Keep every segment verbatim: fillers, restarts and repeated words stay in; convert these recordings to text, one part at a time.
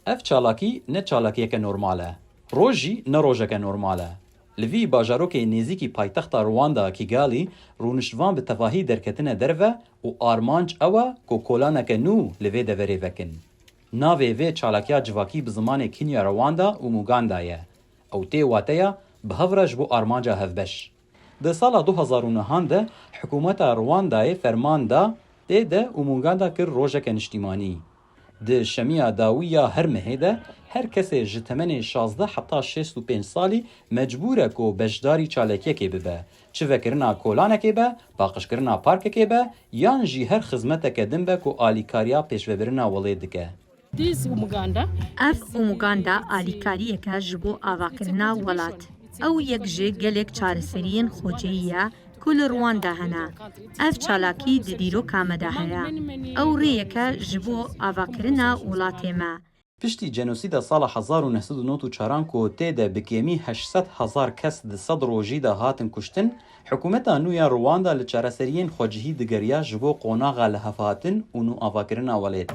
Ev çalakî ne çalakiyeke normal e. Roj jî ne rojeke normal e. Li vî bajarokê nêzîkî paytexta Rwanda, Kigali, rûniştvan bi tevahî derketine derve û armanc ew e ku kolaneke nû li vê deverê vekin. Navê vê çalakiya civakî bi zimanê Kinyarwanda Umuganda ye. Ew tê wateya bi hev re ji bo armanca hevbeş. Di sala du hezar û nehan de hikûmeta Rwandayê ferman da, tê de Umuganda kir rojeke niştîmanî. Di şemiya dawî ya her mehê de her kesê ji temenê şazdeh heta şêst û pênc salî mecbûr e ku beşdarî çalakiyekê bibe, çi vekirina kolanekê be, paqijkirina parkekê be, yan jî her xizmeteke din be ku alîkariya pêşvebirina welê dike. This Umuganda. Ev Umuganda alîkariyeke ji bo avakirina welat. Ew yek ji gelek çareseriyên xwecihî ye ku li Rwanda hene. Ev çalakî di dîroka me de heye. Ew rêyeke ji bo avakirina welatê me. Piştî cenosîda sala hezar û neh sed û nod û çar an ku tê de bi kêmî heşt sed hezar kes di sed rojî de hatin kuştin, hikûmeta nû ya Rwanda li çareseriyên xwecihî digeriya ji bo qonaxa lihevhatin û nûavakirina welêt.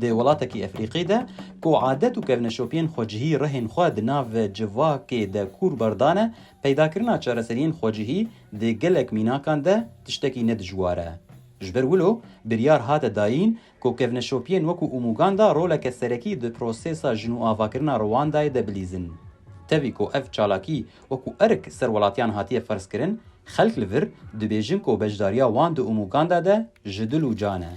Di welatekî Efrîqî de ku adet û kevneşopiyên xwecihî rihên xwe di nav civakê de kûr berdane, peydakirina çareseriyên xwecihî di gelek mînakan de tiştekî ne dijwar e. Ji ber wilo biryar hate dayîn ku kevneşopiyên wekû Umuganda roleke serekî di prosesa jinûavakirina Rwandayê de bilîzin. Tevî ku ev çalakî wekû erk ser welatiyan hatiye ferzkirin, xelk li vir dibêjin ku beşdariya wan di Umuganda de ji dil û can e.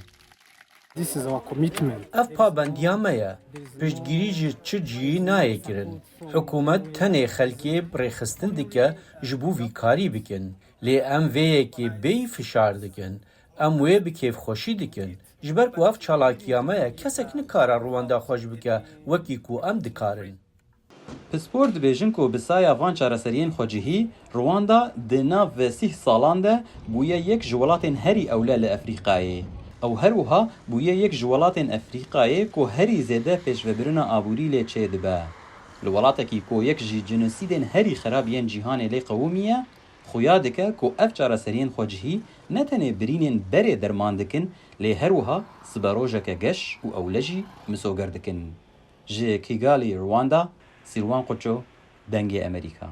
This is our commitment. Ev pabendiya me ye. Piştgirî ji çi cihî nayê kirin. Hikûmet tenê xelkê bi rêxistin dike ji bo vî karî bikin. Lê em vê yekê bêyî fişar dikin. Em wê bi kêfxweşî dikin. Ji ber ku ev çalakiya me ye, kesek nikare Rwanda xweş bike wekî ku em dikarin. Pispor dibêjin ku bi saya van çareseriyên xwecihî, Rwanda di nav sîh salan de bûye yek ji welatên herî ewle li Efrîqayê. Ew her wiha bûye yek ji welatên Efrîqayê ku herî zêde pêşvebirina aborî lê çêdibe. Li welatekî ku yek ji jenosîdên herî xerab yên cîhanê lê qewimiye, xuya dike ku ev çareseriyên xwecihî ne tenê birînên berê derman dikin, lê her wiha siberojeke geş û ewle jî misoger dikin. Ji Kigali, Rwanda, Sîrwan Qoço, Dengê Emerîka.